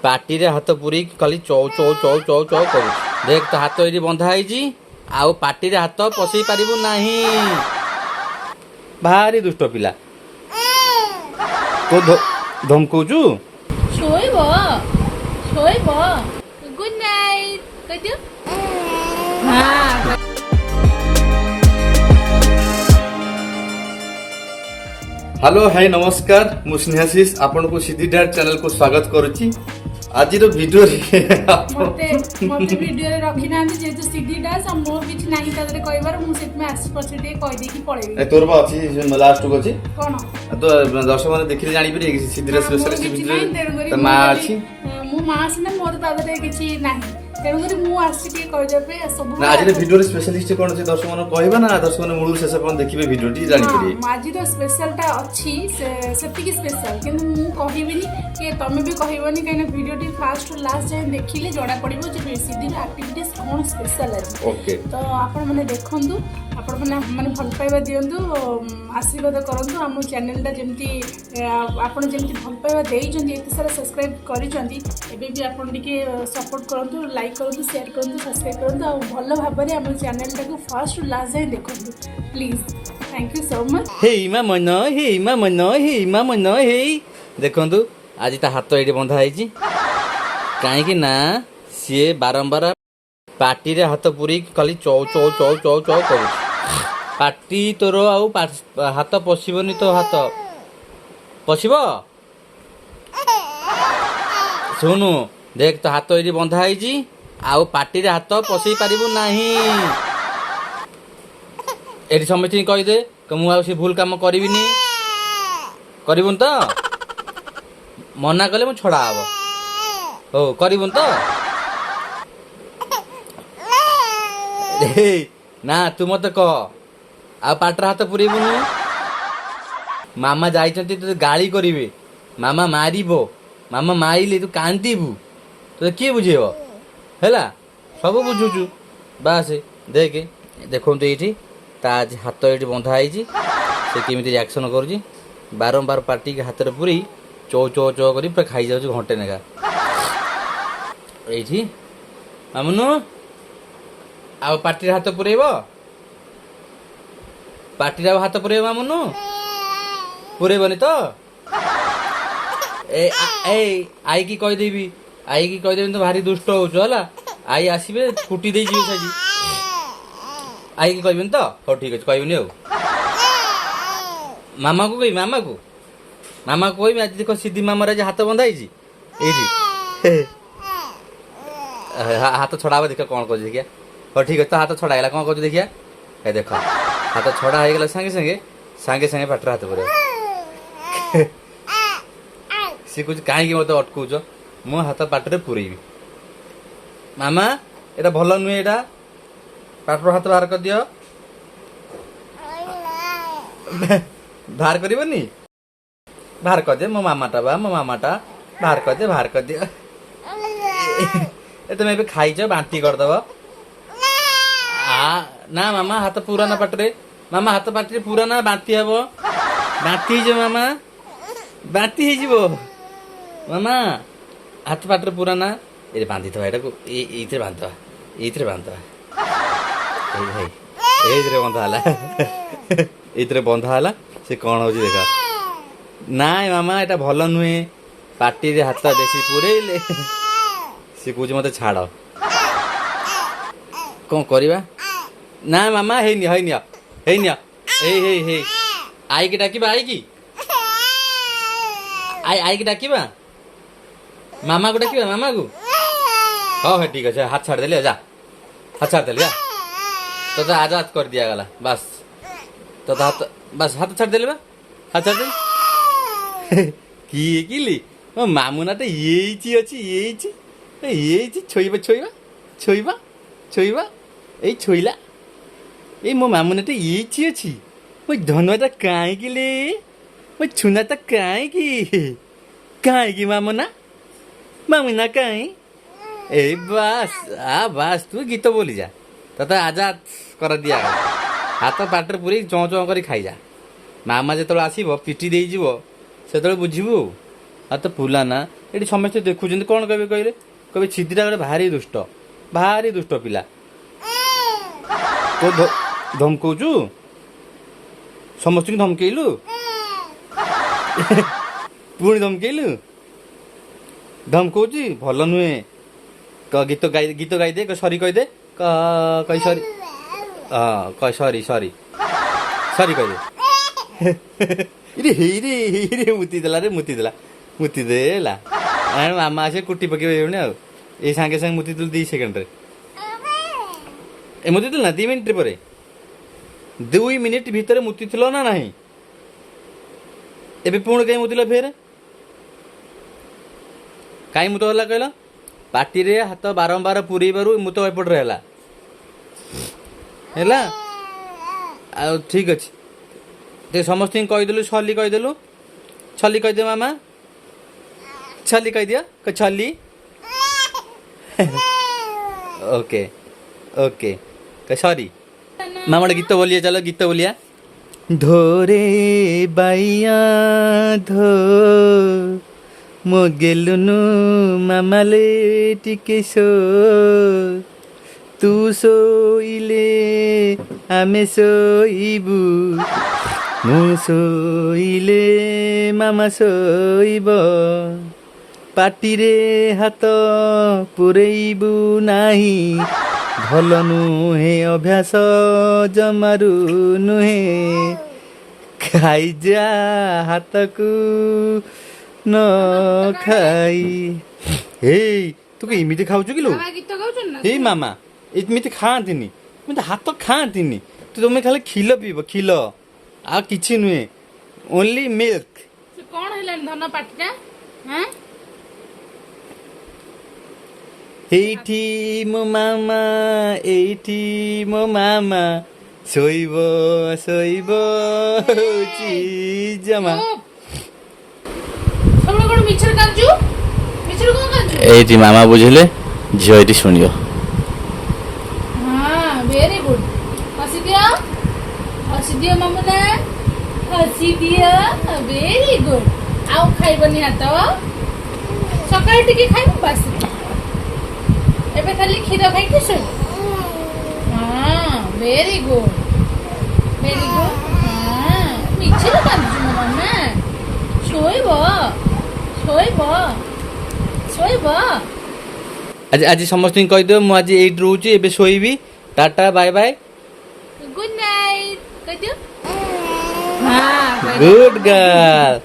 ପାଟିରେ ହାତ ପୁରେଇକି ଖାଲି ଚଉ ଚଉ ଚଉ ଚଉ ଚଉ କରୁଛି। ଦେଖ, ତୋ ହାତ ଏଇଠି ବନ୍ଧା ହେଇଛି, ଆଉ ପାଟିରେ ହାତ ପଶେଇ ପାରିବୁ ନାହିଁ। ଭାରି ଦୁଷ୍ଟ ପିଲା। ତୁ ଧମକଉଛୁ? ଶୋଇବ, ଶୋଇବ। ଗୁଡ୍ ନାଇଟ୍ କହିଦିଅ। ହଁ। ହ୍ୟାଲୋ, ହାଇ, ନମସ୍କାର। ମୁଁ ସ୍ନେହାଶିଷ, ଆପଣଙ୍କୁ ସିଦ୍ଧି ଡ୍ୟାଡ୍ ଚ୍ୟାନେଲକୁ ସ୍ୱାଗତ କରୁଛି। ଆଜିର ଭିଡ଼ିଓରେ ମତେ ଭିଡିଓରେ ରଖିନାହାନ୍ତି ଯେହେତୁ ସିଦ୍ଧି ଦାସ, ଆଉ ମୋର କିଛି ନାହିଁ ତା ଦେହରେ କହିବାର। ମୁଁ ସେଥିପାଇଁ ଆସି ପଛରେ ଟିକେ କହିଦେଇକି ପଳେଇବି। ତୋର ବା ଅଛି, ଲାଷ୍ଟକୁ ଅଛି। କଣ? ତ ଦର୍ଶକ ମାନେ ଦେଖିଲେ ଜାଣିପାରିବେ କି ସିଦ୍ଧିର ନା, ମୋର ସ୍ପେଶାଲିଷ୍ଟ କିଛି ଭିଡ଼ିଓରେ ନାହିଁ, ତେଣୁକରି ତା ମୁଁ ମା ଅଛି। ମୁଁ ମା ସିନା, ମୋର ତା ଦେହରେ କିଛି ନାହିଁ, ତେଣୁକରି ମୁଁ ଆସିଛି ଟିକେ କହିଦେବା ପାଇଁ ସବୁ। ନା, ଆଜିର ଭିଡ଼ିଓରେ ସ୍ପେଶାଲିଷ୍ଟ କଣ ଅଛି ଦର୍ଶକ ମାନଙ୍କୁ କହିବା ନା ଦର୍ଶକ ମାନେ ମୂଳରୁ ଶେଷ ପର୍ଯ୍ୟନ୍ତ ଦେଖିବେ, ଭିଡ଼ିଓଟି ଜାଣିପାରିବେ? ହଁ, ଆଜିର ସ୍ପେଶାଲଟା ଅଛି ସେତିକି ସ୍ପେଶାଲ, କିନ୍ତୁ ମୁଁ କହିବିନି କି ତମେ ବି କହିବନି, କାହିଁକିନା ଭିଡ଼ିଓଟି ଫାଷ୍ଟରୁ ଲାଷ୍ଟ ଯାଏଁ ଦେଖିଲେ ଜଣାପଡ଼ିବ ଯେ ସିଦ୍ଧିର ଆକ୍ଟିଭିଟିସ୍ କ'ଣ ସ୍ପେଶାଲ ଆଜି। ତ ଆପଣମାନେ ଦେଖନ୍ତୁ, ଆପଣମାନେ ମାନେ ଭଲ ପାଇବା ଦିଅନ୍ତୁ, ଆଶୀର୍ବାଦ କରନ୍ତୁ। ଆମ ଚ୍ୟାନେଲଟା ଯେମିତି ଆପଣ ଯେମିତି ଭଲ ପାଇବା ଦେଇଛନ୍ତି, ଏତେ ସାରା ସବସ୍କ୍ରାଇବ୍ କରିଛନ୍ତି, ଏବେ ବି ଆପଣ ଟିକେ ସପୋର୍ଟ କରନ୍ତୁ, ଲାଇକ୍ କରନ୍ତୁ, ସେୟାର କରନ୍ତୁ, ସବସ୍କ୍ରାଇବ୍ କରନ୍ତୁ, ଆଉ ଭଲ ଭାବରେ ଆମ ଚ୍ୟାନେଲଟାକୁ ଫାଷ୍ଟରୁ ଲାଷ୍ଟ ଯାଏଁ ଦେଖନ୍ତୁ please. Thank you so much. ହେଇ ମା ମନ, ହେଇ ମା ମନ, ହେଇ ମା ମନ, ହେଇ। ଦେଖନ୍ତୁ, ଆଜି ତା ହାତ ଏଇଠି ବନ୍ଧା ହେଇଛି, କାହିଁକି ନା ସିଏ ବାରମ୍ବାର ପାଟିରେ ହାତ ପୁରେଇକି ଖାଲି ଚଉ ଚଉ ଚଉ ଚଉ ଚଉ କରୁଛି। ପାଟି ତୋର ଆଉ ହାତ ପଶିବନି। ତୋ ହାତ ପଶିବ? ଶୁଣୁ, ଦେଖ, ତୋ ହାତ ଏଇଠି ବନ୍ଧା ହେଇଛି, ଆଉ ପାଟିରେ ହାତ ପଶେଇ ପାରିବୁ ନାହିଁ। ଏଠି ସମସ୍ତଙ୍କୁ କହିଦେ କି ମୁଁ ଆଉ ସେ ଭୁଲ କାମ କରିବିନି। କରିବୁନି ତ? ମନା କଲେ ମୁଁ ଛଡ଼ା ହବ। ହଉ, କରିବୁନି ତ? ଏଇ, ନା, ତୁ ମତେ କହ, ଆଉ ପାଟିରେ ହାତ ପୁରେଇବୁନୁ। ମାମା ଯାଇଛନ୍ତି, ତୋତେ ଗାଳି କରିବେ, ମାମା ମାରିବ, ମାମା ମାରିଲେ ତୁ କାନ୍ଦିବୁ, ତୋତେ କିଏ ବୁଝେଇବ? ହେଲା, ସବୁ ବୁଝୁଛୁ। ବାସ୍, ଦେଖେ, ଦେଖନ୍ତୁ, ଏଇଠି ତା ଆଜି ହାତ ଏଇଠି ବନ୍ଧା ହେଇଛି, ସେ କେମିତି ରିଆକ୍ସନ୍ କରୁଛି। ବାରମ୍ବାର ପାଟିକି ହାତରେ ପୁରେଇ ଚଉ ଚଉ ଚଉ କରି ପୁରା ଖାଇଯାଉଛି ଘଣ୍ଟେ ଲେଖା। ଏଇଠି ମାମୁନୁ, ଆଉ ପାଟିରେ ହାତ ପୁରେଇବ? ପାଟିରେ ଆଉ ହାତ ପୁରେଇବ ମାମୁନୁ? ପୁରେଇବନି ତ? ଏ ଏଇ, ଆଇକି କହିଦେବି, ଆଇକି କହିଦେବି, ତ ଭାରି ଦୁଷ୍ଟ ହଉଛୁ। ହେଲା, ଆଈ ଆସିବେ, କୁଟି ଦେଇଯିବେ ସେଠି। ଆଇକି କହିବିନି ତ? ହଉ, ଠିକ ଅଛି, କହିବିନି। ଆଉ ମାମାକୁ କହିବି, ମାମାକୁ, ମାମାକୁ କହିବି। ଆଜି ଦେଖ, ସିଦ୍ଧି ମାମାର ଆଜି ହାତ ବନ୍ଧା ହେଇଛି ଏଇଠି। ହାତ ଛଡା ହବ, ଦେଖ କଣ କରୁଛି ଦେଖିଆ। ହଉ, ଠିକ ଅଛି, ତ ହାତ ଛଡା ହେଇଗଲା, କଣ କରୁଛି ଦେଖିଆ। ଏ ଦେଖ, ହାତ ଛଡା ହେଇଗଲା, ସାଙ୍ଗେ ସାଙ୍ଗେ ସାଙ୍ଗେ ସାଙ୍ଗେ ପାଟିରେ ହାତ ପୁରେଇବ। ସିଏ କହୁଛି, କାହିଁକି ମତେ ଅଟକଉଛ, ମୁଁ ହାତ ପାଟିରେ ପୁରେଇବି। ମାମା, ଏଇଟା ଭଲ ନୁହେଁ, ଏଇଟା ପାଟିରୁ ହାତ ବାହାର କରିଦିଅ। ବାହାର କରିବନି? ବାହାର କରିଦିଅ। ମୋ ମାମାଟା ବା, ମୋ ମାମାଟା, ବାହାର କରିଦିଅ, ବାହାର କରିଦିଅ। ଏ, ତମେ ଏବେ ଖାଇଛ, ବାନ୍ତି କରିଦବ। ଆ ନା ମାମା, ହାତ ପୁରା ନା ପାଟିରେ। ମାମା, ହାତ ପାଟିରେ ପୁରା ନା, ବାନ୍ତି ହବ, ବାନ୍ତି ହେଇଯିବ ମାମା, ବାନ୍ତି ହେଇଯିବ ମାମା। ହାତ ପାଟିରେ ପୁରା ନା। ଏ ବାନ୍ଧିଦେବା ଏଟାକୁ, ଏଇଥିରେ ବାନ୍ଧିଦେବା, ଏଇଥିରେ ବାନ୍ଧିଦେବା। ଏଇ ଭାଇ, ଏଇଥିରେ ବନ୍ଧା ହେଲା, ଏଇଥିରେ ବନ୍ଧା ହେଲା। ସେ କଣ ହଉଛି ଦେଖ। ନାଇଁ ମାମା, ଏଇଟା ଭଲ ନୁହେଁ, ପାଟିରେ ହାତ ବେଶୀ ପୁରେଇଲେ। ସେ କହୁଛି ମତେ ଛାଡ। କଣ କରିବା? ନା ମାମା, ହେଇନି, ହେଇନି, ହେଇନି। ହେଇ ହେଇ ହେଇ, ଆଇକି ଡାକିବା, ଆଇକି, I, ଆଇକି ଡାକିବା, ମାମାକୁ ଡାକିବା, ମାମାକୁ। ହଉ ହଉ, ଠିକ ଅଛି, ହାତ ଛାଡ଼ିଦେଲି, ଯା, ହାତ ଛାଡ଼ିଦେଲି, ଯା। ତୋତେ ଆଜାଦ କରି ଦିଆଗଲା। ବାସ୍, ତୋତେ ହାତ, ବାସ୍, ହାତ ଛାଡ଼ିଦେଲି ବା, ହାତ ଛାଡ଼ିଦେଲି। କିଏ କିଲି ମୋ ମାମୁନାଟା ଏଇଠି ଅଛି, ଏଇଠି, ଏଇଠି। ଛୋଇବା, ଛୋଇବା, ଛୋଇବା, ଛୋଇବା। ଏଇ ଛୋଇଲା। ଏଇ ମୋ ମାମୁନାଟା ଏଇଠି ଅଛି। ମୋ ଧନଟା କାହିଁକି ଲେ? ମୋ ଛୁନାଟା କାହିଁକି, କାହିଁକି ମାମୁନା, ମାମୁନା କାହିଁ? ଏଇ ବାସ୍, ଆ ବାସ୍, ତୁ ଗୀତ ବୋଲି ଯା, ତତେ ଆଜାଦ କରିଦିଆ। ହାତ ପାଟିରେ ପୁରେଇ ଚଁ ଚଁ କରି ଖାଇଯା। ମାମା ଯେତେବେଳେ ଆସିବ, ପିଟି ଦେଇଯିବ, ସେତେବେଳେ ବୁଝିବୁ। ହାତ ପୁଲା ନା। ଏଠି ସମସ୍ତେ ଦେଖୁଛନ୍ତି, କ'ଣ କହିବେ କହିଲେ? କହିବେ ସିଦ୍ଧିଟା ଗୋଟେ ଭାରି ଦୁଷ୍ଟ, ଭାରି ଦୁଷ୍ଟ ପିଲା। ତୋ ଧମକଉଛୁ ସମସ୍ତଙ୍କୁ, ଧମକେଇଲୁ, ପୁଣି ଧମକେଇଲୁ, ଧମକଉଛି, ଭଲ ନୁହେଁ। ଗୀତ ଗାଇ, ଗୀତ ଗାଇଦେ, ସରି କହିଦେ, କହି ସରି। ହଁ, କହ ସରି, ସରି, ସରି କହିଦେ। ଇରେ ହେଇରେ ହେଇରେ, ମୁତି ଦେଲା ରେ, ମୁତି ଦେଲା, ମୁତି ଦେଲା। ମାମା ଆସି କୁଟି ପକେଇବେ ଏଉଣି। ଆଉ ଏଇ ସାଙ୍ଗେ ସାଙ୍ଗେ ମୁତି ଦେଲୁ 2 ସେକେଣ୍ଡରେ। ଏ ମୁତି ଦେଲୁ ନା 2 ମିନିଟ୍ ପରେ? 2 ମିନିଟ୍ ଭିତରେ ମୁତିଥିଲ ନା ନାହିଁ? ଏବେ ପୁଣି କାହିଁ ମୁତିଲ ଫେର? କାହିଁ ମୁତ ହେଲା କହିଲ? ପାଟିରେ ହାତ ବାରମ୍ବାର ପୁରେଇବାରୁ ମୁତ ଏପଟରେ ହେଲା। ହେଲା, ଆଉ ଠିକ ଅଛି। ଟିକେ ସମସ୍ତଙ୍କୁ କହିଦେଲୁ, ସଲି କହିଦେଲୁ, ଛଲି କହିଦିଅ ମାମା, ଛଲି କହିଦିଅ, ଛଲି। ଓକେ ଓକେ, ସରି। ମାମା, ଗୋଟେ ଗୀତ ବୋଲିଆ, ଚାଲ ଗୀତ ବୋଲିଆ। ଧୋରେ ବାଇଆ ଧୋ, ମୋ ଗେଲୁନୁ ମାମାଲେ ଟିକେ ଶୋ, ତୁ ଶୋଇଲେ ଆମେ ଶୋଇବୁ, ମୁଁ ଶୋଇଲେ ମାମା ଶୋଇବ, ପାଟିରେ ହାତ ପୁରେଇବୁ ନାହିଁ, ଭଲ ନୁହେଁ ଅଭ୍ୟାସ ଜମାରୁ ନୁହେଁ, ଖାଇଯା ହାତକୁ ନ ଖାଇ। ଏଇ ତୁ କି ଏମିତି ଖାଉଛୁ କିଲୋ? ମାମା ଗୀତ ଗାଉଛନ୍ତି ନା? ଏଇ ମାମା ଏମିତି ଖାଆନ୍ତିନି, ଏମିତି ହାତ ଖାଆନ୍ତିନି। ତୁ ତମେ ଖାଲି କ୍ଷୀର ପିଇବ, କ୍ଷୀର, ଆଉ କିଛି ନୁହେଁ, ଓନ୍ଲି ମିଲ୍କ। ସେ କଣ ହେଲାଣି ଧନ ପାଟିଟା? ହଁ। ଏଇଠି ମୋ ମାମା, ଏଇଠି ମୋ ମାମା ଶୋଇବ, ଶୋଇବ ହଉଛି ଜମା। ଚୁପ୍। ସବୁବେଳେ କଣ ମିଛରେ କାନ୍ଦୁଛୁ? ମିଛରେ କଣ କାନ୍ଦୁଛୁ? ଏଇଠି ମାମା ବୁଝିଲେ, ଝିଅ ଏଇଠି ଶୁଣିବ। ହଁ, ଭେରି ଗୁଡ୍। ହସି ଦିଅ, ହସି ଦିଅ ମାମୁନା, ହସି ଦିଅ। Very good. ଆଉ ଖାଇବନି ହାତ। ସକାଳେ ଟିକେ ଖାଇବ, ବାସ୍। ଏବେ ଖାଲି କ୍ଷୀର ଖାଇକି ଶୋଇବ। ହଁ, ଭେରି ଗୁଡ୍, ଭେରି ଗୁଡ୍। ହଁ, ମିଛରେ କାନ୍ଦୁଛୁ ମୋ ମାମା। ଶୋଇବ, ଶୋଇବ, ଶୋଇବ। ଆଜି ଆଜି ସମସ୍ତଙ୍କୁ କହିଦିଅ, ମୁଁ ଆଜି ଏଇଠି ରହୁଛି, ଏବେ ଶୋଇବି, tata bye bye. Good night କହିଦିଅ। ହଁ, କହିଦିଅ। Good girl.